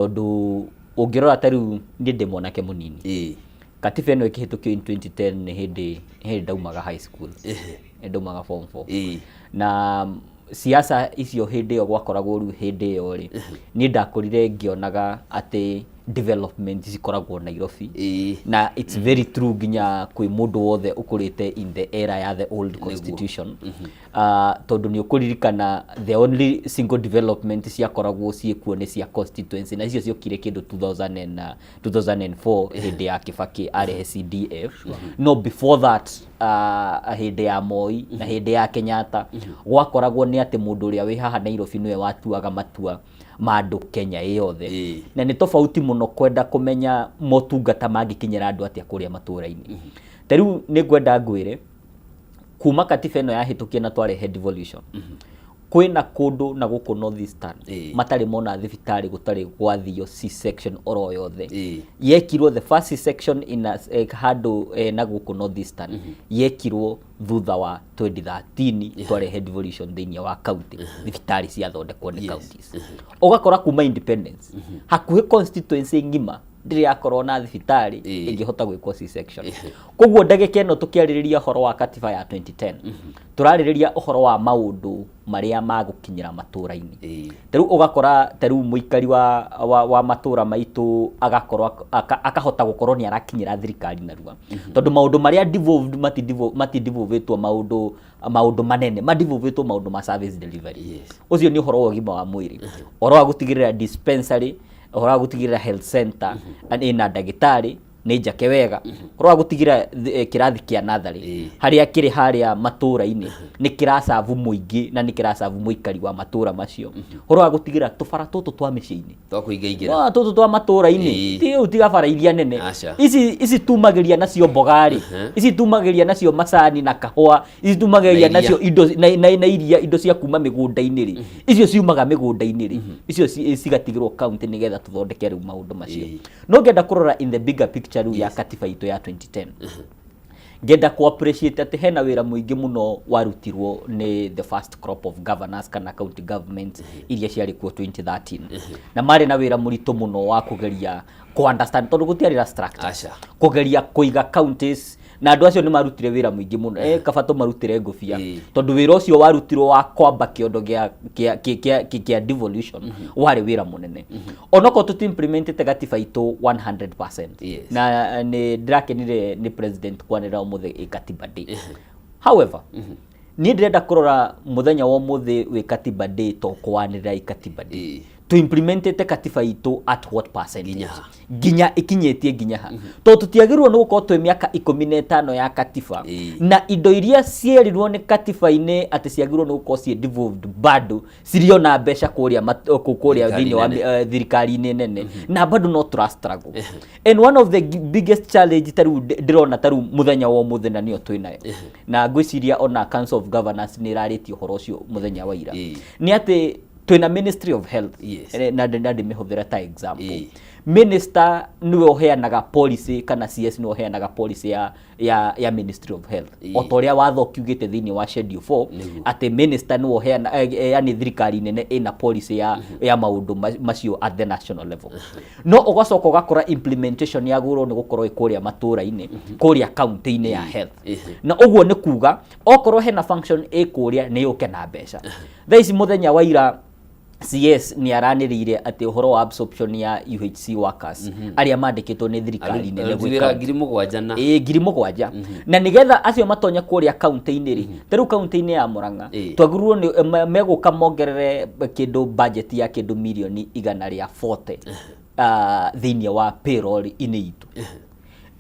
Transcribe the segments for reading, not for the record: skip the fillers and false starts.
Tondũ ũngĩrora ta rĩu niĩ ndĩ mwanake mũnini. Katiba ĩno ĩkĩhĩtũkio in 2010 nĩ hĩndĩ ndaumaga high school. Nĩ ndaumaga form 4. Na siasa icio hĩndĩ ĩyo gwakoragwo rĩu hĩndĩ ĩyo rĩ, niĩ ndakũrire ngĩonaga atĩ development cikoragwo Nairobi. Na it's very true nginya kwĩ mũndũ wothe ũkũrĩte in the era ya the old constitution. Tondũ nĩ ũkũririkana the only single development ciakoragwo ciĩkuo nĩ cia constituency, na icio ciokire kĩndũ 2000 and, 2004 hĩndĩ ya Kibaki arehe CDF. No before that, hĩndĩ ya Moi na hĩndĩ ya Kenyatta, gwakoragwo nĩ atĩ mũndũ ũrĩa wĩ haha Nairobi nĩwe watuaga matua ma andũ Kenya ĩ yothe. Na nĩ tofauti mũno kwenda kũmenya motungata mangĩkinyĩra andũ atĩa kũrĩa matũra-inĩ. Ta rĩu nĩ ngwenda ngwĩre, kuma katiba ĩno yahĩtũkio na twarehe devolution, kwĩna kũndũ na gũkũ North Eastern matarĩ mona thibitarĩ gũtarĩ gwathio C-section oro yothe. Yekirwo the first C-section in a, handũ na gũkũ North Eastern yekirwo thutha wa 2013 twarehe devolution thĩinĩ wa county, thibitarĩ ciathondekwo nĩ counties. Ũgakora kuma independence hakuhĩ constituency ng'ima ndĩrĩ yakorwo na thibitarĩ ĩngĩhota gwĩkwo C-section. Koguo ndagĩka ĩno tũkĩarĩrĩria ũhoro wa katiba ya 2010, tũrarĩrĩria ũhoro wa maũndũ marĩa magũkinyĩra matũra-inĩ. Ta rĩu ũgakora ta rĩu mũikari wa matũra maitũ agakorwo akahota gũkorwo nĩ arakinyĩra thirikari narua, tondũ maũndũ marĩa devolved mati devolvĩtwo maũndũ manene, madevolvĩtwo maũndũ ma service delivery. Ũcio nĩ ũhoro wa ũgima wa mwĩrĩ, ũhoro wa gũtigĩrĩra dispensary, ũhoro wa gũtigĩrĩra health center ĩna ndagĩtarĩ, nĩ njake wega, ũhoro wa gũtigĩrĩra kĩrathi kĩa natharĩ harĩa kĩrĩ harĩa matũra-inĩ nĩ kĩracabu mũingĩ na nĩ kĩracabu mũikari wa matũra macio, ũhoro wa gũtigĩrĩra tũbara tũtũ twa mĩciĩ-inĩ twa kũingaingĩra. No, tũtũ twa matũra-inĩ, ti rĩu tiga bara iria nene. Aca. Ici tumagĩria nacio mboga rĩ, ici tumagĩria nacio macani na kahũa, ici tumagĩria Na iria. nacio indo na iria, indo cia kuma mĩgũnda-inĩ rĩ, icio ciumaga mĩgũnda-inĩ rĩ, icio cigatigĩrwo county nĩgetha tũthondeke rĩu maũndũ macio. No ngenda kũrora in the bigger picture rĩu ya katiba itũ ya 2010, ngenda ku appreciate atĩ hena wĩra mũingĩ mũno warutirwo nĩ the first crop of governors kana county governments iria ciarĩ kuo 2013, na marĩ na wĩra mũritũ mũno wa kũgeria ku understand, tondũ gũtiarĩ na structure, Aca. kũgeria kũiga counties, na andũ acio nĩ marutire wĩra mũingĩ mũno. Kaba tũmarutĩre ngũbia, tondũ wĩra ũcio warutirwo wa kwamba kĩondo gĩa devolution warĩ wĩra mũnene, onokorwo tũti implementĩte gatiba itũ 100%. Na nĩ ndĩrakenire nĩ president kwanĩrĩra ũmũthĩ ĩ Katiba Day. However, niĩ ndĩrenda kũrora mũthenya wa ũmũthĩ wĩ Katiba Day to kwanĩrĩra ĩ Katiba Day. Tu implementĩte katiba itũ at what percentage? Nginya ha? Nginya ikinyĩtie nginya ha? Tondũ tũtiagĩrĩirwo nĩ gũkorwo twĩ mĩaka 15 ya katiba na indo iria cierirwo nĩ katiba-inĩ atĩ ciagĩrĩirwo nĩ gũkorwo ciĩ devolved bado cirĩ ona mbeca kũrĩa kũrĩa Thirikari thĩinĩ wa nene. thirikari-inĩ nene, na bado no tũra struggle. And one of the biggest challenge ta rĩu ndĩrona ta rĩu mũthenya wa ũmũthĩ, na nĩyo twĩnayo, na ngwĩciria ona Council of Governors nĩ ĩrarĩtie ũhoro ũcio mũthenya wa ira, nĩ atĩ twĩna Ministry of Health. Na ndĩmĩhũthĩra ta example. Minister nĩwe ũheanaga policy, kana CS nĩwe ũheanaga policy ya Ministry of Health, o ta ũrĩa watho ũkiugĩte thĩinĩ wa schedule 4 atĩ minister nĩwe ũheana, yani thirikari nene ĩna policy ya maũndũ macio at the national level. No ũgacoka ũgakora implementation yagĩrĩirwo nĩ gũkorwo ĩ kũrĩa matũra-inĩ, kũrĩa county-inĩ ya health. Na ũguo nĩ kuga okorwo hena function ĩ kũrĩa, nĩ yũke na mbeca. Thaa ici mũthenya wa ira CS nĩ aranĩrĩire atĩ ũhoro wa absorption ya UHC workers arĩa mandĩkĩtwo nĩ thirikari nene aruti gwĩ wĩra county. 7,000 na Ĩĩ, 7,000, na nĩgetha acio matonya kũrĩa kaunti-inĩ rĩ, ta rĩu kaunti-inĩ ya Murang'a twagĩrĩirwo nĩ megũka mongerere kĩndũ budget ya kĩndũ mirioni 140 thĩinĩ wa payroll-inĩ itũ.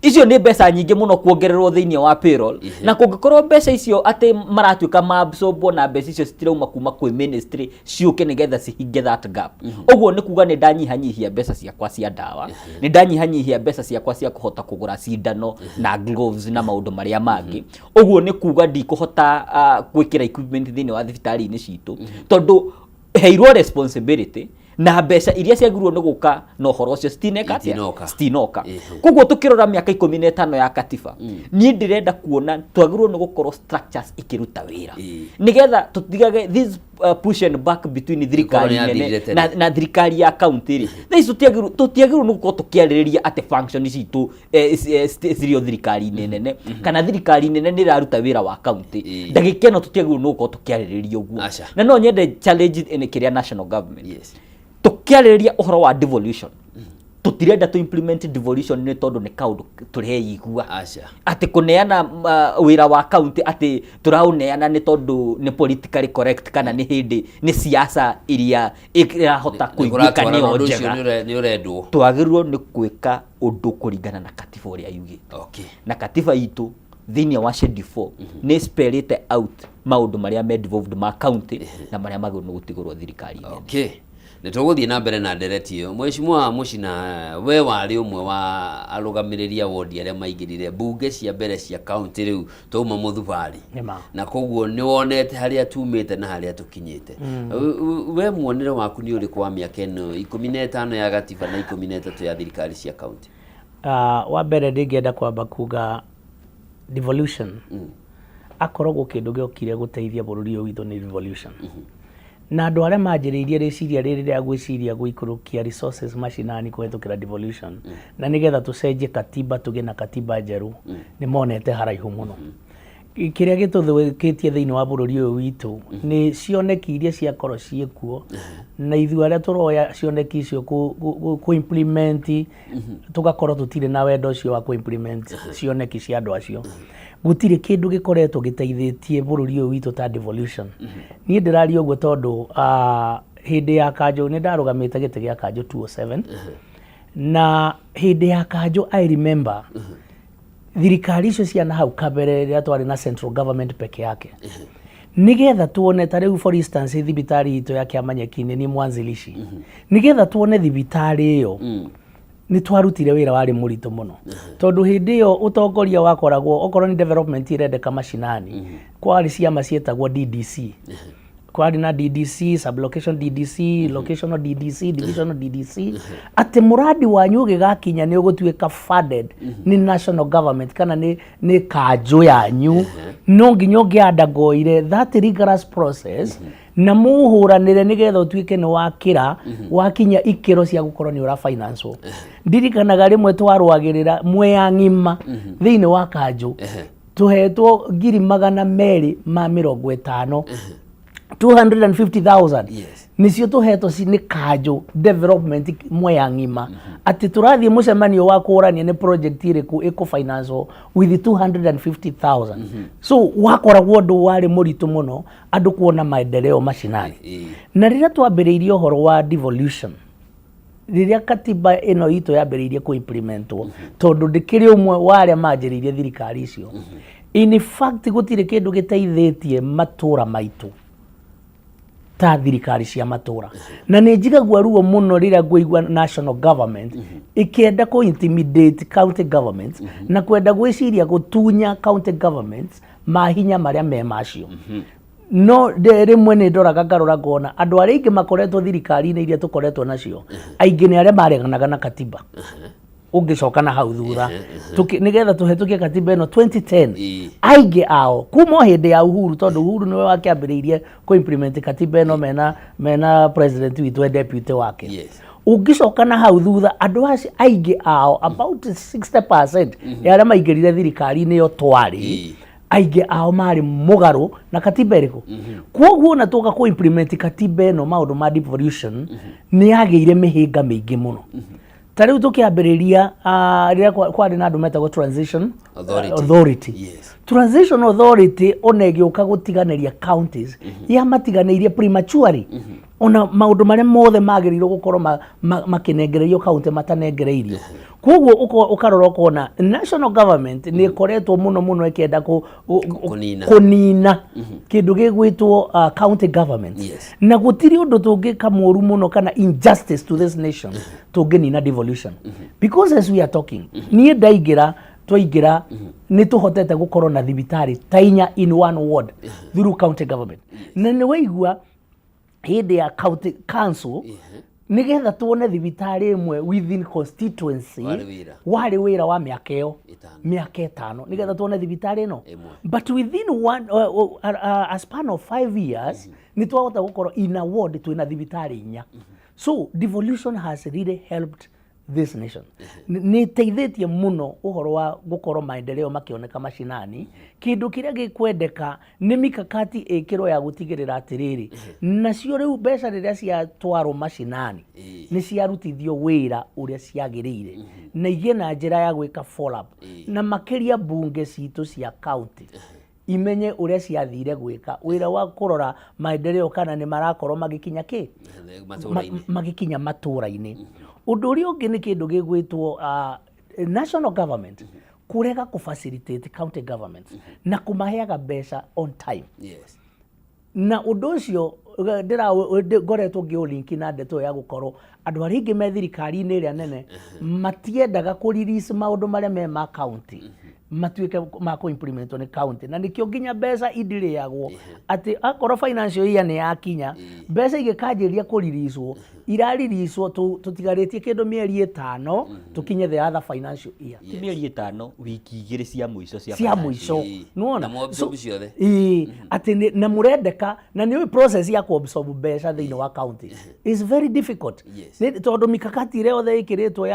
Icio nĩ mbeca nyingĩ mũno kuongererwo thĩinĩ wa payroll, na kũngĩkorwo mbeca icio atĩ maratuĩka ma absorbwo na mbeca icio citirauma kuma kwĩ ministry ciũke nĩgetha cihinge that gap, ũguo nĩ kuga nĩ ndanyihanyihia mbeca ciakwa cia ndawa, nĩ ndanyihanyihia mbeca ciakwa cia kũhota kũgũra cindano na gloves na maũndũ marĩa mangĩ. Ũguo nĩ kuga ndikũhota gwĩkĩra equipment thĩinĩ wa thibitarĩ-inĩ citũ, tondũ heirwo responsibility. Na mbeca iria ciagĩrĩirwo nĩ gũka na ũhoro ũcio citineka atĩa? Itinoka. Citinoka. Koguo tũkĩrora mĩaka 15 ya katiba, niĩ ndĩrenda kuona twagĩrĩirwo nĩ gũkorwo structures ikĩruta wĩra, nĩgetha tũtigage this push and back between thirikari nĩ nene yathirire tene. na thirikari ya county rĩ. Thaa ici tũtiagĩrĩirwo nĩ gũkorwo tũkĩarĩrĩria atĩ function citũ cirĩ o thirikari-inĩ nene, kana thirikari nene nĩ ĩraruta wĩra wa county. Ndagĩka ĩno tũtiagĩrĩirwo nĩ gũkorwo tũkĩarĩrĩria ũguo. Aca. Na no nyende challenge ĩnĩ kĩrĩa national government, tũkĩarĩrĩria ũhoro wa devolution, tũtirenda to implement devolution nĩ tondũ nĩ kaũndũ tũreigua Aca. atĩ kũneana wĩra wa county, atĩ tũraũneana nĩ tondũ nĩ politically correct, kana nĩ hĩndĩ nĩ siasa iria ĩrahota kũiguĩka Nĩ nĩyo ũndũ ũcio njega. nĩ ũrendwo. Twagĩrĩirwo nĩ gwĩka ũndũ kũringana na katiba ũrĩa yugĩte. Na katiba itũ thĩinĩ wa schedule 4 nĩ spellĩte out maũndũ marĩa me devolved ma county na marĩa magĩrĩirwo nĩ gũtigũrwo thirikari nene. Okay, nĩ tũgũthiĩ na mbere na ndereti ĩyo. Mheshimiwa Mũcina, we warĩ ũmwe wa arũgamĩrĩri a wondi arĩa maingĩrire mbunge cia mbere cia county, rĩu twauma mũthubarĩ. Nĩma. Na koguo nĩ wonete harĩa tumĩte na harĩa tũkinyĩte. We muonere waku nĩ ũrĩkũ wa mĩaka ĩno 15 ya gatiba na 13 ya thirikari cia county? Wa mbere ndingĩenda kwamba kuga devolution, akoragwo kĩndũ gĩokire gũteithia bũrũri ũyũ witũ nĩ devolution, na andũ arĩa manjĩrĩirie rĩciria rĩrĩ rĩa gwĩciria gũikũrũkia resources macinani kũhetũkĩra devolution, na nĩgetha tũcenjie katiba, tũgĩe na katiba njerũ, nĩ monete haraihu mũno. Kĩrĩa gĩtũthũkĩtie thĩinĩ wa bũrũri ũyũ witũ nĩ cioneki iria ciakorwo ciĩkuo, na ithuĩ arĩa tũroya cioneki icio kũ implement, tũgakorwo tũtirĩ na wendo ũcio wa kũ implement cioneki cia andũ acio. Gũtirĩ kĩndũ gĩkoretwo gĩteithĩtie bũrũri ũyũ witũ ta devolution. Niĩ ndĩraria ũguo tondũ hĩndĩ ya kanjũ nĩ ndarũgamĩte gĩtĩ gĩa kanjũ 207, na hĩndĩ ya kanjũ, I remember thirikari icio cia na hau kabere, rĩrĩa twarĩ na central government peke yake, nigetha tuone ta rĩu, for instance, thibitarĩ itũ ya Kĩamanyeki, nĩ niĩ mwanzilishi, nigetha tuone thibitarĩ ĩyo, nĩ twarutire wĩra warĩ mũritũ mũno, tondũ hĩndĩ ĩyo ũtongoria wakoragwo, okorwo nĩ development ĩrendeka macinani, kwarĩ ciama ciĩtagwo DDC. Kwarĩ na DDC, sublocation DDC, locational DDC, divisional DDC, atĩ mũradi wanyu ũgĩgakinya nĩ ũgũtuĩka funded nĩ national government kana nĩ kanjũ yanyu, no nginya ũngĩ undergoire that rigorous process na mũhũranĩre nĩgetha ũtuĩke nĩ wakĩra wakinya ikĩro cia gũkorwo nĩ ũra finance. Ndirikanaga rĩmwe twarũagĩrĩra Mwea ng'ima thĩinĩ wa kanjũ, tũhetwo 250,000, 250,000. Nĩcio tũhetwo ci nĩ kanjũ development Mwea ng'ima, atĩ tũrathiĩ mũcemanio wa kũrania nĩ project ĩrĩkũ ĩkũ finance with 250,000. So wakoragwo ũndũ warĩ mũritũ mũno andũ kuona maendeleo macinani. Na rĩrĩa twambĩrĩirie ũhoro wa devolution, rĩrĩa katiba ĩno itũ yambĩrĩirie kũ implementwo, tondũ ndĩkĩrĩ ũmwe wa arĩa manjĩrĩirie thirikari icio, in fact gũtirĩ kĩndũ gĩteithĩtie matũra maitũ ta thirikari cia matũra. Na nĩ njigagua ruo mũno rĩrĩa ngũigua national government ĩkĩenda kũ intimidate county governments na kwenda gwĩciria gũtunya county governments mahinya marĩa me macio. No rĩmwe nĩ ndoraga ngarora ngona andũ arĩa aingĩ makoretwo thirikari-inĩ iria tũkoretwo nacio, aingĩ nĩ arĩa mareganaga na katiba. Ũngĩcoka na hau thutha, nĩgetha tũhetũkie katiba ĩno 2010, aingĩ ao kuma o hĩndĩ ya Uhuru, tondũ Uhuru nĩwe wakĩambĩrĩirie kũ implement katiba ĩno mena president witũ e deputy wake. Ũngĩcoka na hau thutha, andũ acio aingĩ ao, about 60% ya arĩa maingĩrire thirikari-inĩ ĩyo twarĩ, aingĩ ao marĩ mũgarũ na katiba ĩrĩkũ. Koguo ona tũka kũ implement katiba ĩno, maũndũ ma devolution nĩ yagĩire mĩhĩnga mĩingĩ mũno. Ta rĩu tũkĩambĩrĩria, rĩrĩa kwarĩ na andũ metagwo transition Authority. Authority. Transition authority ona ĩgĩũka gũtiganĩria counties, yamatiganĩirie prematurely, ona maũndũ marĩa mothe magĩrĩirwo gũkorwo makĩnengererio county matanengereirio. Koguo ũkarora ũkona national government nĩ ĩkoretwo mũno mũno ĩkĩenda Kũnina. Kũnina kĩndũ gĩgwĩtwo county government. Na gũtirĩ ũndũ tũngĩka mũru mũno kana injustice to this nation tũngĩnina devolution, because as we are talking, niĩ ndaingĩra, twaingĩra, nĩ tũhotete gũkorwo na thibitarĩ ta inya in one ward through county government. Na nĩ waigua hĩndĩ ya county council Nĩgetha tuone thibitarĩ ĩmwe within constituency. Warĩ wĩra. Warĩ wĩra wa mĩaka ĩyo 5. Mĩaka 5 nĩgetha tuone thibitarĩ ĩno. Ĩmwe. But within one a span of 5 years nĩ twahota gũkorwo in a ward twĩna thibitarĩ 4. So devolution has really helped this nation. Nĩ ĩteithĩtie mũno ũhoro wa gũkorwo maendeleo makĩoneka macinani. Kĩndũ kĩrĩa gĩkwendeka nĩ mikakati ĩkĩrwo ya gũtigĩrĩra atĩrĩrĩ, nacio rĩu mbeca rĩrĩa ciatwarwo macinani nĩ ciarutithio wĩra ũrĩa ciagĩrĩire na igĩe na njĩra ya gwĩka follow up, na makĩria mbunge citũ cia county imenye ũrĩa ciathire gwĩka wĩra wa kũrora maendeleo kana nĩ marakorwo magĩkinya kĩ matũra-inĩ. Magĩkinya matũra-inĩ. Ũndũ ũrĩa ũngĩ nĩ kĩndũ gĩgwĩtwo national government kũrega kũ facilitate county governments na kũmaheaga mbeca on time. Na ũndũ ũcio ngoretwo ngĩũlinki na ndeto ĩyo ya gũkorwo andũ arĩa aingĩ me thirikari-inĩ ĩrĩa nene matiendaga kũ release maũndũ marĩa me ma county matuĩke ma kũ implementwo nĩ county, na nĩkĩo nginya mbeca indirĩagwo atĩ akorwo financial year nĩ yakinya, mbeca igĩkanjĩria kũririswo, iraririswo tũtigarĩtie kĩndũ mĩeri 5 tũkinye the other financial year. Ti mĩeri 5, wiki 2 cia mũico cia cia financial. Mũico. Nĩwona? Na mũabsorb ciothe. Ĩĩ, atĩ na mũrendeka na nĩ ũĩ process ya kuabsorb mbeca thĩinĩ wa county is very difficult. Tondũ mikakati ĩrĩa yothe ĩkĩrĩtwo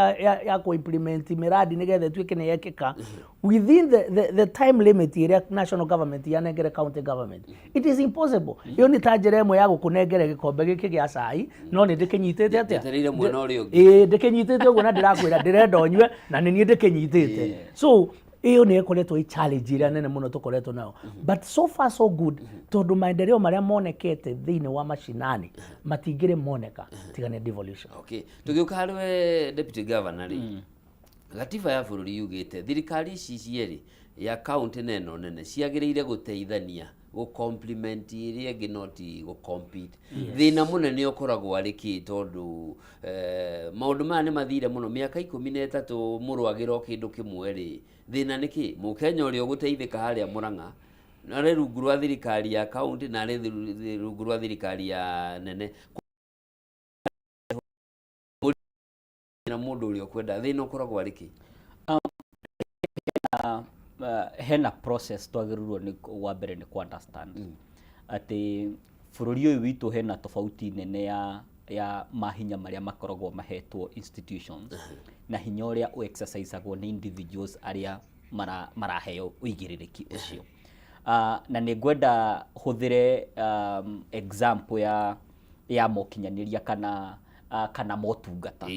ya kũ-implement mĩradi nĩgetha ĩtuĩke nĩ yekĩka within the time limit ĩrĩa national government yanengere county government, it is impossible. Ĩyo nĩ ta njĩra ĩmwe ya gũkũnengere gĩkombe gĩkĩ gĩa cai, no nĩ ndĩkĩnyitĩte atĩa? Njetereire mwena ũrĩa ũngĩ. Ĩĩ, ndĩkĩnyitĩte ũguo na ndĩrakwĩra ndĩrenda ũnyue na nĩ niĩ ndĩkĩnyitĩte. So ĩyo nĩ ĩkoretwo ĩ challenge ĩrĩa nene mũno tũkoretwo nayo, but so far so good, tondũ maendeleo marĩa monekete thĩinĩ wa macinani matingĩrĩ moneka tiga nĩ devolution. Okay, tũgĩũka harĩ we deputy governor rĩ, gatiba ya bũrũri yugĩte thirikari ici cierĩ, ya county na ĩno nene, ciagĩrĩire gũteithania, gũ complement ĩrĩa ĩngĩ, not gũ compete. Thĩna mũnene ũkoragwo arĩ kĩ? Tondũ maũndũ maya nĩ mathire mũno, mĩaka 13 mũrũagĩra o kĩndũ kĩmwe rĩ, thĩna nĩ kĩ? Mũkenya ũrĩa ũgũteithĩka harĩa Mũrang'a arĩ rungu rwa thirikari ya county na arĩ rungu rwa thirikari ya nene na mũndũ ũrĩa ũkwenda, thĩna ũkoragwo arĩ kĩ? Hena process twagĩrĩirwo nĩ wa mbere nĩ ku understand atĩ bũrũri ũyũ witũ hena tofauti nene ya mahinya marĩa makoragwo mahetwo institutions na hinya ũrĩa ũ-exercisagwo nĩ individuals arĩa maraheo ũigĩrĩrĩki ũcio. Na nĩ ngwenda hũthĩre example ya mokinyanĩria kana motungata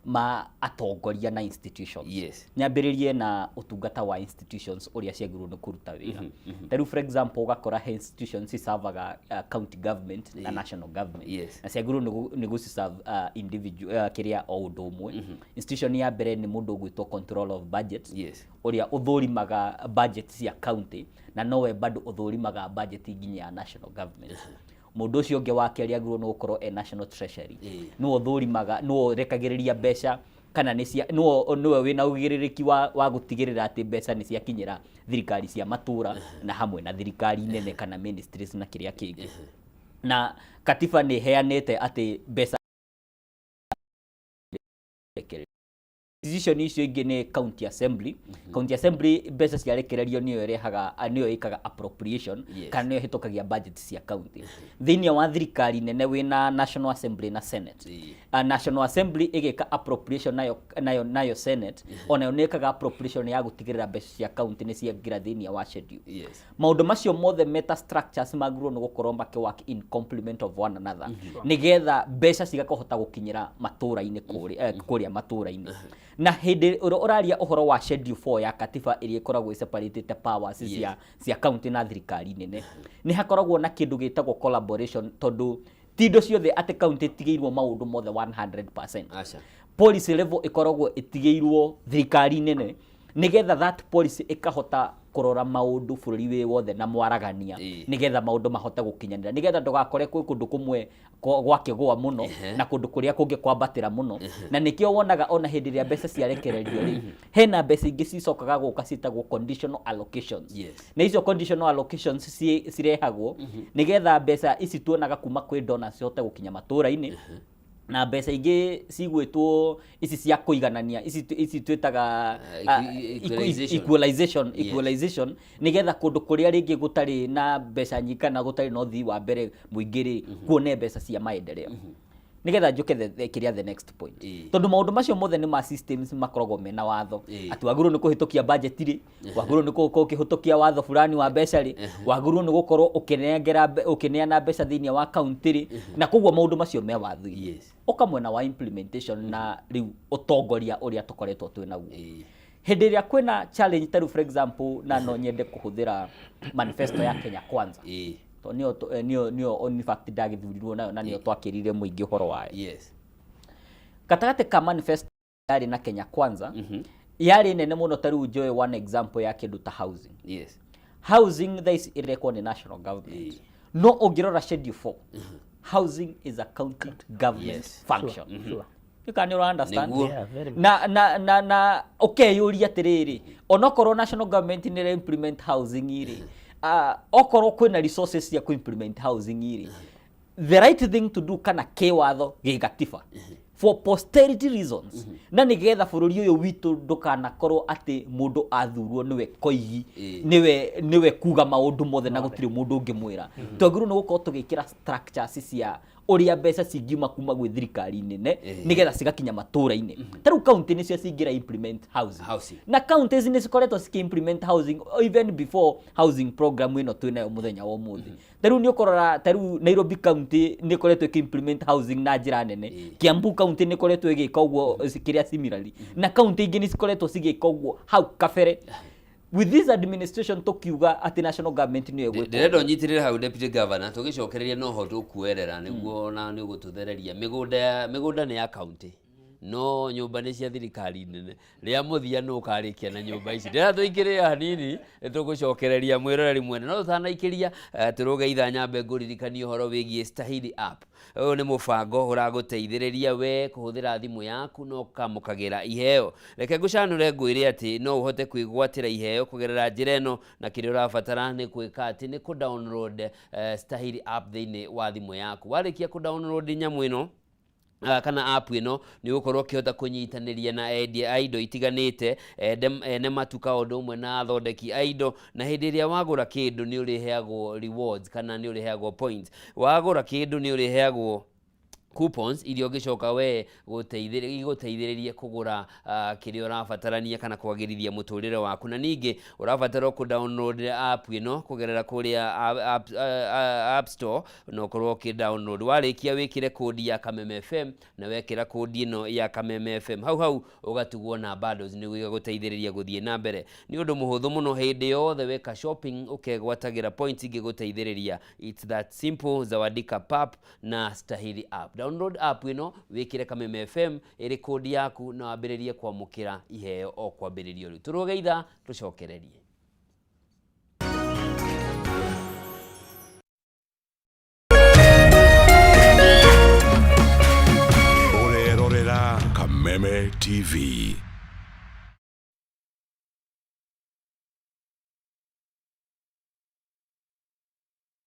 ma atongoria na institutions. Nyambĩrĩrie na ũtungata wa institutions ũrĩa ciagĩrĩirwo nĩ kũruta wĩra. Ta rĩu, for example, ũgakora he institutions ciservaga county government na national government na ciagĩrĩirwo nĩ gũciserve individual kĩrĩa o ũndũ ũmwe. Institution ya mbere nĩ mũndũ ũgwĩtwo control of budget, ũrĩa ũthũrimaga budget cia county na nowe bado ũthũrimaga budget nginya ya national government. Mũndũ ũcio ũngĩ wa kerĩ agĩrĩirwo nĩ gũkorwo e national treasury, nĩwe ũthũrimaga, nĩwe ũrekagĩrĩria mbeca kana nĩ cia nĩwe wĩna ũigĩrĩrĩki wa gũtigĩrĩra atĩ mbeca nĩ ciakinyĩra thirikari cia matũra na hamwe na thirikari nene kana ministries na kĩrĩa kĩngĩ. Na katiba nĩ ĩheanĩte atĩ mbeca institution icio ingĩ nĩ county assembly. County assembly, mbeca ciarekererio nĩyo ĩrehaga, nĩyo ĩkaga appropriation kana nĩyo ĩhĩtũkagia budget cia county. Thĩinĩ wa thirikari nene wĩna national assembly na senate. National assembly ĩgĩka appropriation, nayo senate onayo nĩ ĩkaga appropriation ya gũtigĩrĩra mbeca cia county nĩ ciaingĩra thĩinĩ wa schedule. Maũndũ macio mothe meta structures magĩrĩirwo nĩ gũkorwo makĩ work in complement of one another nĩgetha mbeca cigakũhota gũkinyĩra matũra-inĩ kũrĩa matũra-inĩ. Na hĩndĩ ĩrĩa ũraria ũhoro wa schedule 4 ya katiba ĩrĩa ĩkoragwo ĩseparatĩte powers cia county na thirikari nene, nĩ hakoragwo na kĩndũ gĩtagwo collaboration, tondũ ti indo ciothe atĩ county ĩtigĩirwo maũndũ mothe 100%. Aca. Policy level ĩkoragwo ĩtigĩirwo thirikari nene nĩgetha that policy ĩkahota kũrora maũndũ bũrũri wĩ wothe na mwaragania, nĩgetha maũndũ mahote gũkinyanĩra, nĩgetha ndũgakore kwĩ kũndũ kũmwe gwakĩgũa mũno na kũndũ kũrĩa kũngĩ kwambatĩra mũno. Na nĩkĩo wonaga ona hĩndĩ ĩrĩa mbeca ciarekererio rĩ, hena mbeca ingĩ cicokaga gũka ciĩtagwo conditional allocations. Na icio conditional allocations cirehagwo nĩgetha mbeca ici tuonaga kuma kwĩ donors cihote gũkinya matũra-inĩ. Na mbeca ingĩ cigwĩtwo ici cia kũiganania, ici twĩtaga equalization. Equalization, equalization, nĩgetha kũndũ kũrĩa rĩngĩ gũtarĩ na mbeca nyingĩ kana gũtarĩ na ũthii wa mbere mũingĩ rĩ, kuone mbeca cia maendeleo. Nĩgetha njũke kĩrĩa the next point, tondũ maũndũ macio mothe nĩ ma systems makoragwo mena watho, atĩ wagĩrĩirwo nĩ kũhĩtũkia budget rĩ, wagĩrĩirwo nĩ gũkorwo ũkĩhĩtũkia watho fulani wa mbeca rĩ, wagĩrĩirwo nĩ gũkorwo ũkĩnengera ũkĩneana mbeca thĩinĩ wa county rĩ, na koguo maũndũ macio me watho-inĩ. Ũka mwena wa implementation na rĩu ũtongoria ũrĩa tũkoretwo twĩ naguo, hĩndĩ ĩrĩa kwĩna challenge ta rĩu, for example, na no nyende kũhũthĩra manifesto ya Kenya Kwanza, tondũ nĩyo in fact ndagĩthurirwo nayo na nĩyo twakĩrire mũingĩ ũhoro wayo. Gatagatĩ ka manifesto yarĩ na Kenya Kwanza yarĩ nene mũno. Ta rĩu njoe one example ya kĩndũ ta housing. Housing thaa ici ĩrekwo nĩ national government, no ũngĩrora schedule 4, housing is a county government function. Kana nĩ ũra understand? Nĩguo. Yeah, very much. Na ũkeyũria atĩrĩrĩ, onokorwo national government nĩ ĩra implement housing rĩ, okorwo kwĩna resources cia kũ implement housing rĩ, the right thing to do kana kĩwatho gĩgatiba for posterity reasons, na nĩgetha bũrũri ũyũ witũ ndũkanakorwo atĩ mũndũ athurwo nĩwe koigi, nĩwe kuga maũndũ mothe na gũtirĩ mũndũ ũngĩmwĩra, twagĩrĩirwo nĩ gũkorwo tũgĩkĩra structures cia ũrĩa mbeca cingiuma kuma gwĩ thirikari nene nĩgetha cigakinya matũra-inĩ. Ta rĩu county nĩcio cingĩra implement housing. Housing. Na counties nĩ cikoretwo cikĩ implement housing even before housing program ĩno twĩnayo mũthenya wa ũmũthĩ. Ta rĩu nĩ ũkũrora, ta rĩu Nairobi County nĩ ĩkoretwo ĩkĩ implement housing na njĩra nene. Kiambu County nĩ ĩkoretwo ĩgĩka ũguo kĩrĩa similarly, na county ingĩ nĩ cikoretwo cigĩka ũguo hau kabere. With this administration tũkiuga atĩ national government nĩyo ĩgwĩka. Ndĩrenda ũnyitĩrĩre hau, deputy governor, tũgĩcokereria noho tũkuerera nĩguo ona nĩ ũgũtũthereria. Mĩgũnda nĩ ya county no nyũmba nĩ cia thirikari nene. Rĩa mũthia nũ ũkarĩkia na nyũmba ici? Ndĩrenda tũikĩrĩre hanini, nĩ tũgũcokereria mwĩroreri mwene, no tũtanaikĩria tũrũge ithaa nyambe ngũririkanie ũhoro wĩgiĩ Stahili App. Ũyũ nĩ mũbango ũragũteithĩrĩria we kũhũthĩra thimũ yaku na ũkamũkagĩra iheo. Reke ngũcanũre ngwĩre atĩ no ũhote kwĩgwatĩra iheo kũgerera njĩra ĩno, na kĩrĩa ũrabatara nĩ gwĩka atĩ nĩ kũ download Stahili App thĩinĩ wa thimũ yaku. Warĩkia kũ download nyamũ ĩno kana app ĩno, nĩ ũgũkorwo ũkĩhota kũnyitanĩria na endia a indo itiganĩte, ene matuka o ũndũ ũmwe na athondeki a indo, na hĩndĩ ĩrĩa wagũra kĩndũ nĩ ũrĩheagwo rewards kana nĩ ũrĩheagwo points. Wagũra kĩndũ nĩ ũrĩheagwo coupons iria ũngĩcoka we igũteithĩrĩrie kũgũra kĩrĩa ũrabatarania kana kwagĩrithia mũtũrĩre waku. Na ningĩ ũrabatara kũ download app ĩno kũgerera kũrĩa app store na ũkorwo ũkĩ download. Warĩkia wĩkĩre kodi ya Kameme FM, na wekĩra kodi ĩno ya Kameme FM hau hau ũgatugwo na bundles nĩguo igagũteithĩrĩria gũthiĩ na mbere. Nĩ ũndũ mũhũthũ mũno, hĩndĩ yothe weka shopping ũkegwatagĩra points ingĩgũteithĩrĩria. It's that simple. Zawadika Pap na Stahili App. Download app ĩno, wĩkĩre Kameme FM ĩrĩ kodi yaku na wambĩrĩrie kwamũkĩra iheo o kwambĩrĩrio rĩu. Tũrũge ithaa tũcokererie. Ũrerorera Kameme TV.